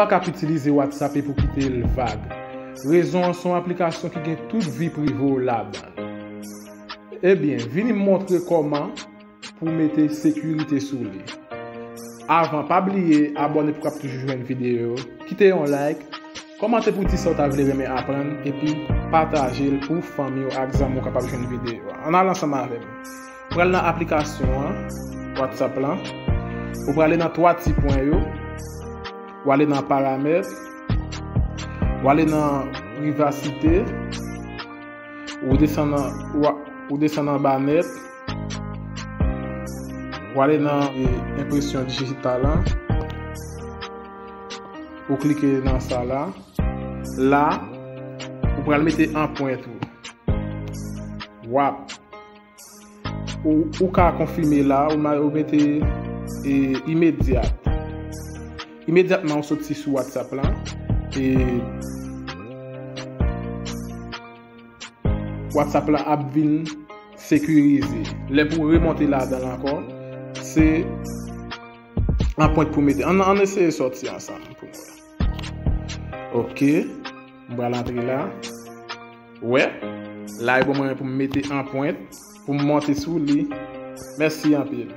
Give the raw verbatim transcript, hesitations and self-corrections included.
pa kap itilize WhatsApp epi w kite l vag. Rezon an se yon aplikasyon ki gen tout vi prive w ladan l. Ebyen, vini m montre kòman pou w mete sekirite sou li. Avan, pa bliye abòne pou w kap toujou jwenn videyo yo. Kite yon like, kòmante pou w di sa w ta vle renmen aprann, epi pataje l pou fanmi w ak zanmi w kapab jwenn videyo a. Ann al ansanm avè m. Pral nan aplikasyon an, WhatsApp lan. Ou prale nan twa ti pwen yo. Ou ale nan paramèt. Ou ale nan privasite. Ou desann nan, ou, ou desann anba nèt. Ou ale nan e, enpresyon dijital la. Ou klike nan sa la. La, ou pral mete anpwent ou. W ap. Ou, ou ka konfime la, ou, ma- ou mete e, imedyat. Imedyatman ou soti sou WhatsApp la, e WhatsApp la ap vin sekirize. Lè pou remonte ladan l ankò, se anpwent pou mete. Ann, ann eseye sòti ansanm pou nou. Ok. M pral antre la. Wè, la e bon moman pou m mete anpwent, pou m monte sou li. Mèsi anpil.